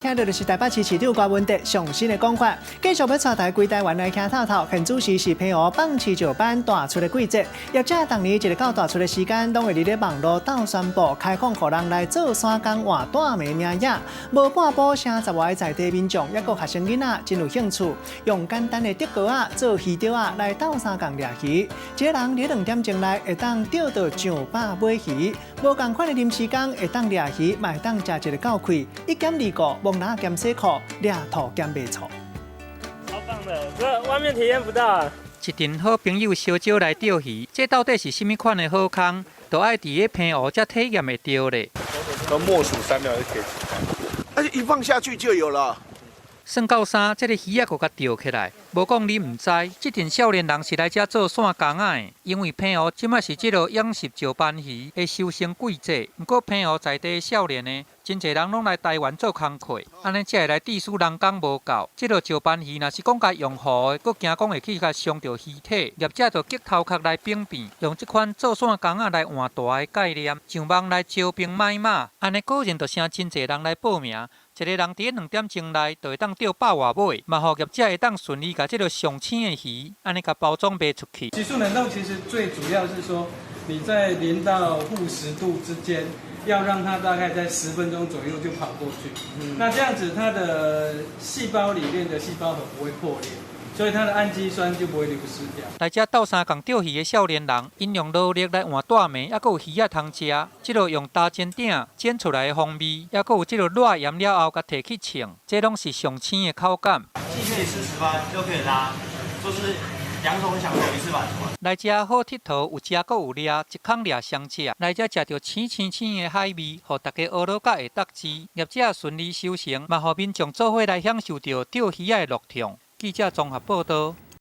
聽著就是台北市市長柯文哲上新的講法，繼續欲帶大家規台灣來行透透。現主時是澎湖放飼石斑大出的季節，業者逐年一个到大出的時間，攏會佇咧網路鬥宣布開放予人來做散工換大糜名額。無半步城十外在地民眾，抑閣學生囡仔真有興趣，用簡單的竹篙仔做魚釣仔來鬥相共掠魚。一个人佇2點鐘內會當釣著上百尾魚，無仝款的臨時工會當掠魚，嘛會當食一个夠氣，一兼二顧。摸籃兼洗褲，掠兔兼賣醋。超棒的，這外面體驗不到啊。一陣好朋友相招來釣魚，這到底是啥物款的好康？都愛佇咧澎湖才體驗會著咧。都默數3秒就可以。而且一放下去就有了。算到三，這个魚仔閣共釣起來。無講你毋知，這陣少年人是來遮做散工仔的。因為澎湖這擺是這个養殖石斑魚的收成季節。毋過澎湖在地的少年呢，真濟人攏來台灣做工課，按呢才會來致使人工無夠。這个石斑魚若是講共用魚的，閣驚講會去共傷著魚體，業者就激頭殼來變變，用這款做散工仔來換大的概念，上網來招兵買馬，按呢果然就成真濟人來報名。一个人佇咧2點鐘內就會當釣百外尾，嘛予業者會當順利共這个上鮮的魚，按呢共包裝賣出去。急速冷凍其實最主要是說，你在0到負10度之間，要讓它大概在10分鐘左右就跑過去。那這樣子，它的細胞裡面的細胞核不會破裂，所以它的氨基酸就不會流失掉。來遮鬥相共釣魚的少年人，𪜶用勞力來換大糜，猶閣有魚仔通食。這个用焦煎鼎煎出來的風味，猶閣有這個落鹽了後，共提去稱，這攏是上鮮的口感。既可以吃石斑，又可以拉，就是兩種享受一次滿足。來遮好𨑨迌，有食閣有掠，一空掠雙食。來遮食著鮮鮮鮮的海味，予大家呵咾甲會得志，業者順利收成，嘛予民眾做伙來享受著釣魚仔的樂趣。記者綜合報導。